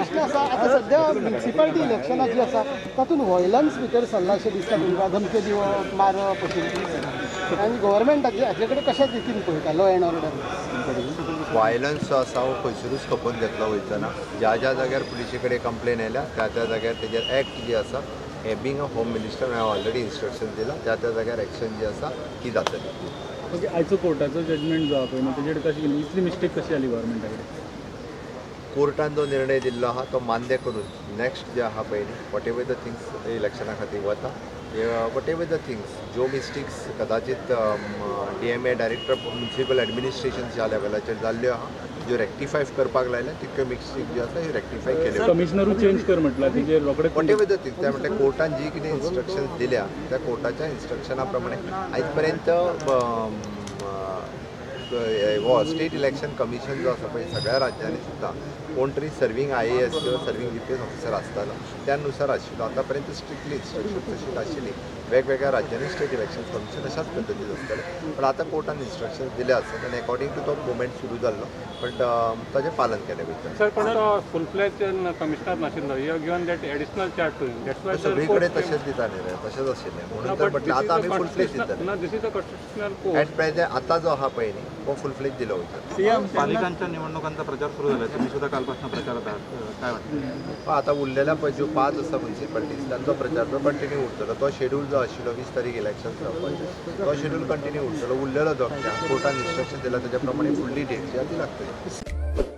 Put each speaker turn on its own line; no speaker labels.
प्रश्न आसा, आतां सद्या म्युन्सिपालिटी इलेक्शनां जी आसा तातूंत व्हायलन्स भितर सरला अशें दिसता तुमकां, धमक्यो दिवप, मारप अशें, आनी गव्हर्मेंट हाचे कडेन कशा रितीन पळयता लॉ एंड ऑर्डर?
वायलन्स जो आसा हो खंयसरूच खपोवन घेतलो वयचो ना. ज्या ज्या जाग्यार पुलिशे कडेन कंप्लेन आयल्या, त्या त्या जाग्यार तेजेर एक्ट जी आसा, हे बींग अ होम मिनिस्टर हांवें ऑलरेडी इन्स्ट्रक्शन दिला, त्या त्या जाग्यार एक्शन जी आसा ती जातली.
ओके, आयचो कोर्टाचो जजमेंट जो आहा पळय न्हू, तेजेर कशी कितें इतली मिस्टेक कशी जाली गव्हर्मेंटा कडेन?
कोर्टान जो निर्णय दिल्लो आहा तो मान्य करून नेक्स्ट जे आहा पळय न्ही, what ever the things इलेक्शना खातीर वता, what ever the things ज्यो मिस्टेक्स कदाचित डीएमए, डायरेक्टर ऑफ म्युनिसिपल एडमिनिस्ट्रेशनच्या लेवलाचेर जाल्ल्यो आहा, ज्यो रेक्टिफाय करपाक लायल्या, तितक्यो मिस्टेक ज्यो आसा ह्यो रेक्टिफाय केल्यो.
कमिशनरूय चेंज कर म्हटला, तेजेर रोखडे
what ever the thing, त्या म्हटल्यार कोर्टान जी कितें इन्स्ट्रक्शन्स दिल्या त्या कोर्टाच्या इन्स्ट्रक्शना प्रमाणे आयज पर्यंत हो स्टेट इलेक्शन कमिशन जो आसा पळय, सगळ्या राज्यांनी सुद्दां कोण तरी सर्वींग आयएएस किंवा सर्वींग जीपीएस ऑफिसर आसतालो, त्यानुसार आशिल्लो. आतां पर्यंत स्ट्रिक्टली इन्स्ट्रक्शन तशी नाशिल्ली. वेगवेगळ्या राज्यांनी स्टेट इलेक्शन कमिशन अशाच पद्दतीन आसतालें, पण आतां कोर्टान इन्स्ट्रक्शन्स दिले आसत आनी अकॉर्डिंग टू तो मुवमेंट सुरू जाल्लो, बट ताजें पालन केलें वयता.
सर, पण तो फुल फ्लॅज कमिशनर नाशिल्लो. You have given that additional charge to him, that's why.
सगळी कडेन तशेंच दिता न्ही रे, तशेंच आशिल्लें म्हणून तर म्हटलें आतां आमी फूल फ्लेज दितले.
ना, this is a constitutional post.
At present आतां जो आहा पळय न्ही, हो फूल फ्लेज दिलो वयता.
पालिकांच्या निवडणुकांचा प्रचार सुरू झाला. तुम्ही सुद्धा कालपासून प्रचारात आहात. काय वाटतं?
आतां उरलेल्या पळय ज्यो पांच आसा मुन्सिपालिटीज, तांचो प्रचार जो कंटिन्यू उरतलो. तो शेड्यूल जो आशिल्लो 20 तारीख इलेक्शन जावपाचें, तो शेड्यूल कंटिन्यू उरतलो. उरलेलो जो कोर्टान इन्स्ट्रक्शन दिला तेच्या प्रमाणे फुडली डेट जी आहा ती लागतली.